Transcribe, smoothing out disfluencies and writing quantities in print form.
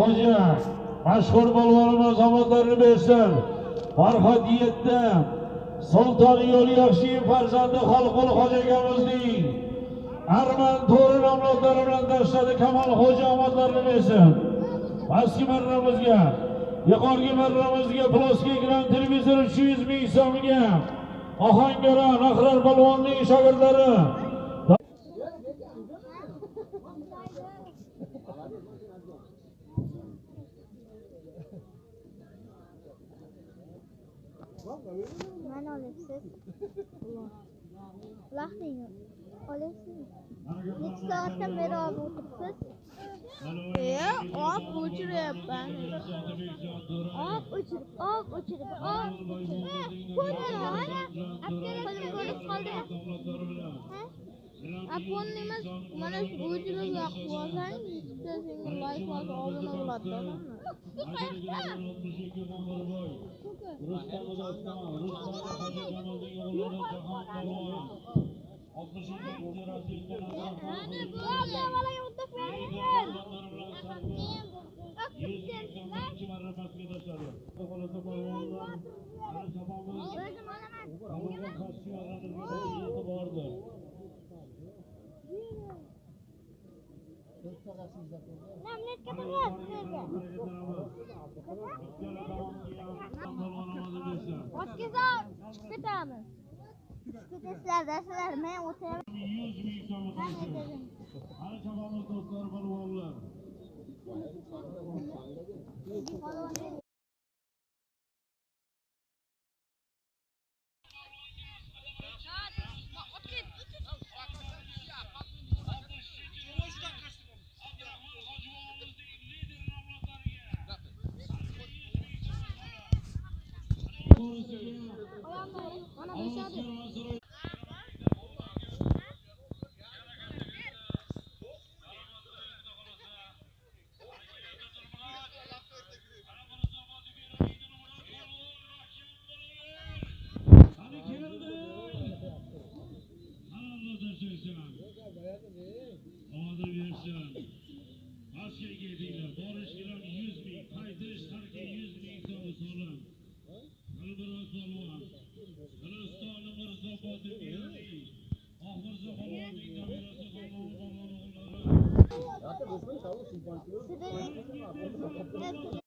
Hoji mashhur polvonimiz omadlarini bersin. Farhod 7 Sulton Yo'lyaxshiyev farzandi Xolqul Hoji akamizning Arman to'rin avlodlari bilan tashladi. Kamol Hoji omadlarini bersin. Pastki marramizga, yuqorgi marramizga ploski ekran televizor 300 ming so'mga Ohangaron Ahror polvonning shogirdlari. Mana olyapsiz. Uloqning olyapsizmi? Necha soatdan beri olib o'tiribsiz? Olib o'chiryapman. Olib o'chirib, olib o'chirib, olib o'chirib. Mana qo'lim ko'rib qoldimi? Ha? Aponni emas, mana shu o'chirib yoqib olsang, bitta senga like bosib obuna bo'ladi odamlar. Bu qayoqda? Ana bu bolaga o'tib bergan. O'zim olaman. Namletga turgan sizlarga. O'tkazib chiqib ketamiz. Chiqib ketasizlar, sizlar men o'tiraman. 100 ming so'm. Ana chopamiz do'stlar, polvonlar. Mana beshadi. Sizlar